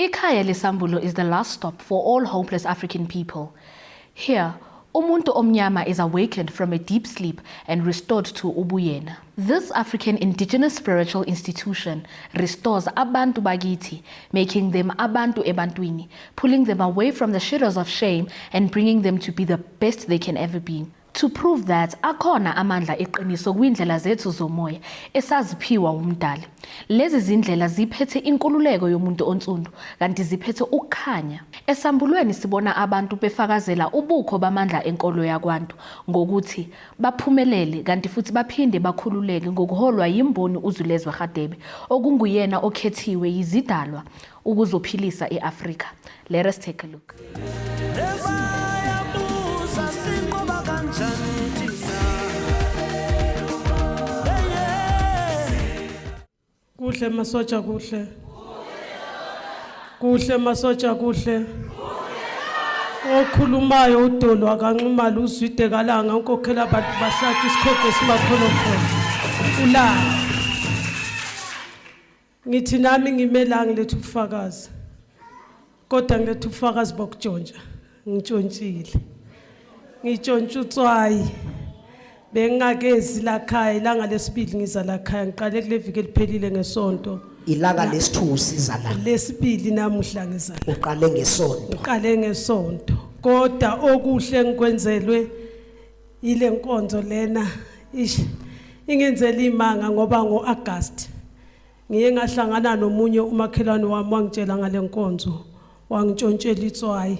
Ikhaya Lesambulo is the last stop for all hopeless African people. Here, umuntu omnyama is awakened from a deep sleep and restored to ubuyena. This African indigenous spiritual institution restores abantu bakithi, making them abantu ebantwini, pulling them away from the shadows of shame and bringing them to be the best they can ever be. To prove that akhona amandla eqiniso kwindlela zethu zomoya esaziphiwa umdali. Lezi zindlela ziphethe inkululeko yomuntu onsundu kanti ziphethe ukukhanya. Esambulweni sibona abantu befakazela ubukho bamandla enkolo yakwantu ngokuthi baphumelele kanti futhi baphinde bakhululeke ngokuholwa yimboni uZulezwe Radebe okunguyena okhethiwe yizidalwa ukuzophilisa i-Afrika. Let us take a look. Kuhle masotsha kuhle. Kuhle masotsha kuhle. Okhulumayo udolo akanxumala uzwide kalanga unkokhela abantu bahlatshwa isikhokho esimakholokholo. Ulanga. Ngithi nami ngime la ngiletha ubufakazi. Kodwa ngiletha ubufakazi bokutshontsha. Ngitshontshile. Ngitshontsha utswayi. Bengingakezi la khaya ilanga lesibili ngiza la khaya ngiqale kule viki eliphelile ngesonto. Ilanga lesithu siza la. Lesibili namuhla ngiza la. Uqale ngesonto. Ngiqale ngesonto. Kodwa okuhle ngikwenzelwe ile nkonzo lena ish ingenzela imanga ngoba ngoAugust ngiye ngahlangana nomunye umakhelwane wami wangitshela ngale nkonzo wangitshontshela itswayi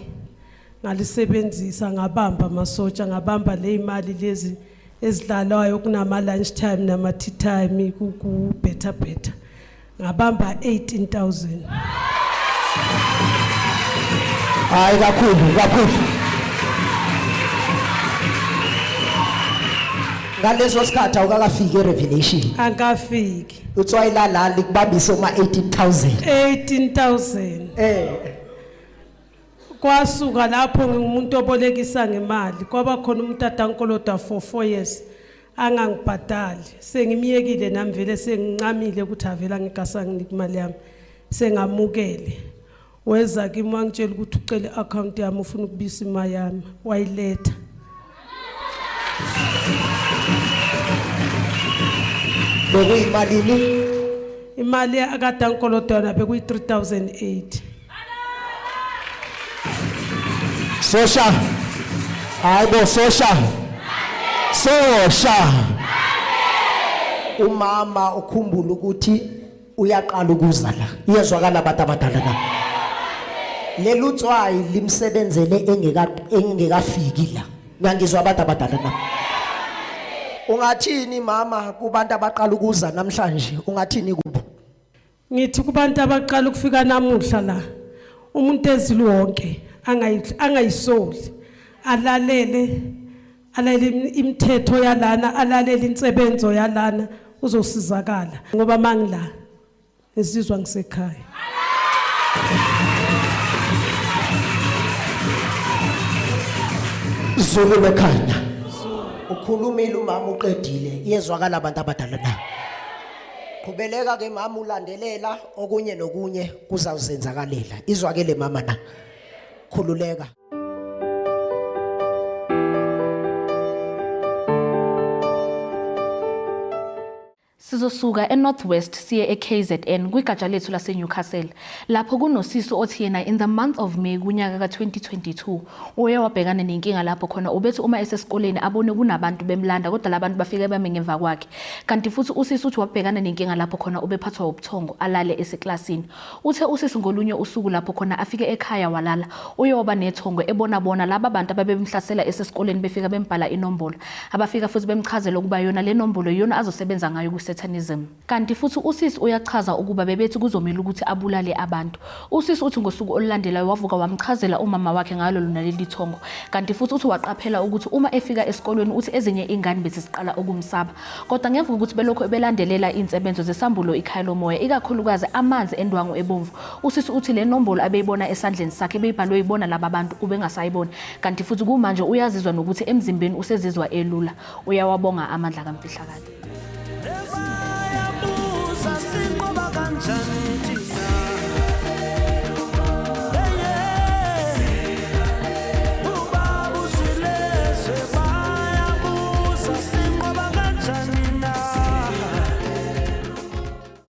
ngalisebenzisa ngabamba amasotsha ngabamba le imali lezi ezidlalwayo kunama lunch time nama tea time ku better better ngabamba 18000. Hayi kakhulu kakhulu. Ngaleso sikhathi awukakafiki eRevelation. Angikafiki. Utswayi la likubambise uma 18000. 18000. Eh. Kwasuka lapho ngingumuntu obolekisa ngemali kwaba khona umuntu adankoloda for 4 years angangibhadali sengimyekile nami vele sengincamile ukuthi avela ngigasa nginika imali yami sengamukele weza kimi wangitshela ukuthi ucele i-akhawunti yami ufuna ukubisa imali yami wayiletha. Bekuyimalini? Imali akade angikolota yona bekuyi-3008. Sosha. Hayibo sosha. Sosha. Umama ukhumbula ukuthi uyaqala ukuza la. Iyezwakala abantu abadala la. Lelu tswayi limsebenzele engeka engekafiki la. Ngiyangizwa abantu abadala na. Ungathini mama kubantu abaqala ukuza namhlanje? Ungathini kubo? Ngithi kubantu abaqala ukufika namuhla la umuntu ezili wonke angayisoli alalele alalele imithetho yalana alalele insebenzo yalana uzosizakala ngoba mangila ngizizwa ngisekhaya. Zulu lekhanya. Ukhulumile umama uqedile iyezwakala abantu abadala na. Qhubeleka ke mama ulandelela okunye nokunye kuzawuzenzakalela. Izwakele mama na. Khululeka. Sizosuka eNorth West siye eKZN kwigatsha lethu laseNewcastle lapho kunosisi othi yena in the month of May kunyaka ka-2022 uye wabhekana nenkinga lapho khona ubethi uma esesikoleni abone kunabantu bemlanda kodwa labantu bafike bame ngemva kwakhe kanti futhi usisi uthi wabhekana nenkinga lapho khona ubephathwa ubuthongo alale eseklasini. Uthe usisi ngolunye usuku lapho khona afike ekhaya walala uye waba nethongo ebona bona laba bantu ababemhlasela esesikoleni befika bembhala inombolo abafika futhi bemchazela ukuba yona le nombolo iyona azosebenza ngayo kwi-satanism. Kanti futhi usisi uyachaza ukuba bebethi kuzomele ukuthi abulale abantu. Usisi uthi ngosuku olulandelayo wavuka wamchazela umama wakhe ngalo lona leli thongo. Kanti futhi uthi waqaphela ukuthi uma efika esikolweni uthi ezinye ingane beziqala ukumsaba. Kodwa ngemva kokuthi belokhu belandelela iy'nsebenzo zesambulo ikhaya lomoya, ikakhulukazi amanzi endwangu ebomvu, usisi uthi le nombolo abeyibona esandleni sakhe ebeyibhalwe yibona laba bantu ubengasayiboni. Kanti futhi kumanje uyazizwa nokuthi emzimbeni usezizwa elula. Uyawabonga amandla kaMfihlakalo.